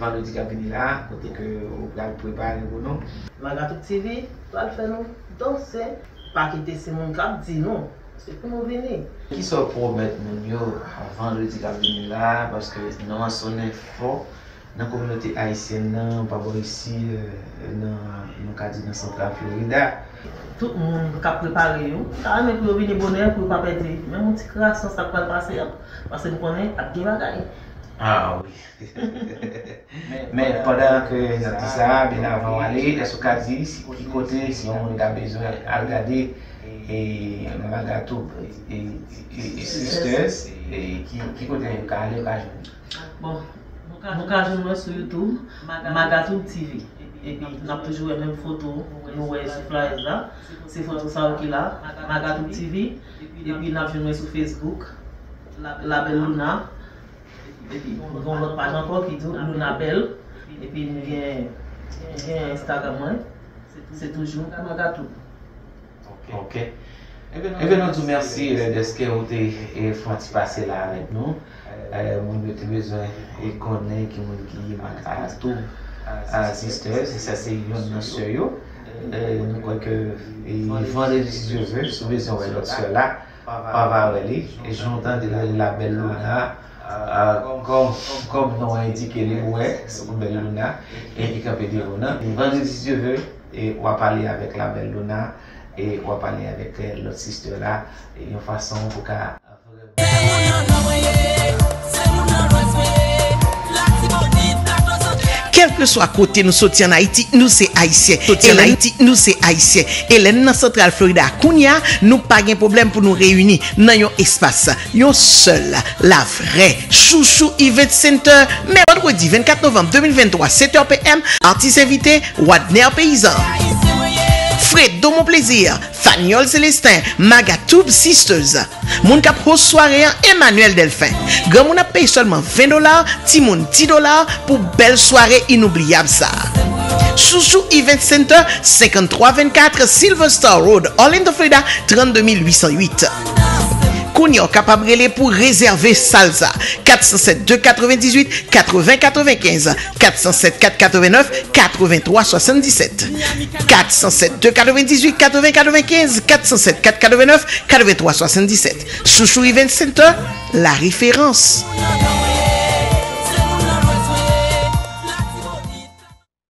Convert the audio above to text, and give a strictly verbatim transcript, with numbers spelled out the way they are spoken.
Vandredi k ap vini la, kote ke ou pral prepare pou nou. Maga Tube T V pral fè nou danse. Pa kite se moun k ap di nou, se pou nou vini. Kisa w pwomèt moun yo vandredi k ap vini la? Paske non an sonnen fò nan kominote ayisyèn nan, pa bò isi, euh, nan, nou ka di nan Santral Florida. Tout moun k ap prepare yo, m ta renmen pou yo vini bonè pou yo pa pèdi menm yon ti kras nan sa k pral pase an, paske m konnen ap gen bagay. Ah wi. Men pandan ke n ap di sa, byen avan w ale, èske w ka di si, ki kote, si yon moun ta bezwen al gade e Maga Tube e, e, e, e Sisters, e ki, ki kote yo ka ale, yo ka jwenn? Bon, nou ka jwenn mwen sou YouTube, Maga Tube T V. Epi n ap toujou wè menm foto nou wè sou flyers la. Se foto sa yo ki la, Maga Tube T V. Epi n ap jwenn mwen sou Facebook, Labelle Luna. Epi gen yon lòt paj ankò ki di Luna Belle. Epi m gen, gen Instagram mwen. Se toujou Maga Tube. Ok. Ebyen, nou di w mèsi, eh, dèske ou te, eh, fè yon ti pase la avèk nou. Eh, moun yo te bezwen, eh, konnen ki moun ki ye Maga Tube, ah, Sisters, e sa se yonn nan sè yo. Eh, nou kwè ke, eh, vandredi, si Dye vle, si w bezwen wè lòt sè la, w ap wè li. E jan w tande l rele Labelle Luna, ah, kòm, kòm non an endike li, ou wè, se yon bèl Luna, e ki kanpe devan w nan. E vandredi, si Dye vle, e w ap pale avèk Labelle Luna, e w ap pale avèk, eh, lòt sister la, e yon fason pou ka vrèman. Kèlkeswa kote nou soti ann Ayiti, nou se Ayisyen. Soti ann Ayiti, nou se Ayisyen. E lè n nan Santral Florida kounye a, nou pa gen pwoblèm pou nou reyini nan yon espas, yon sèl, lavrè, Chouchou Event Center, men vandredi vennkat novanm de mil venntwa, sèt è p m, atis envite, Wadner Peyizan, Fredo Mon Plaisir, Faniol Célestin, Maga Tube Sisters. Moun k ap host sware an, Emmanuel Delphin. Granmoun ap peye sèlman ven dola, timoun dis dola pou bèl sware inoubliyab sa a. Chouchou Event Center, senkanntwa vennkat Silver Star Road, Orlando, Florida, trannde mil uitsan uit. Kounye a, w kapab rele pou rezève sal sa, kat san sèt de katrevendizuit katreven katrevenkenz, kat san sèt kat katrevenèf katreventwa swasanndisèt. Kat san sèt de katrevendizuit katreven katrevenkenz, kat san sèt kat katrevenèf katreventwa swasanndisèt. Chouchou Event Center, la référence.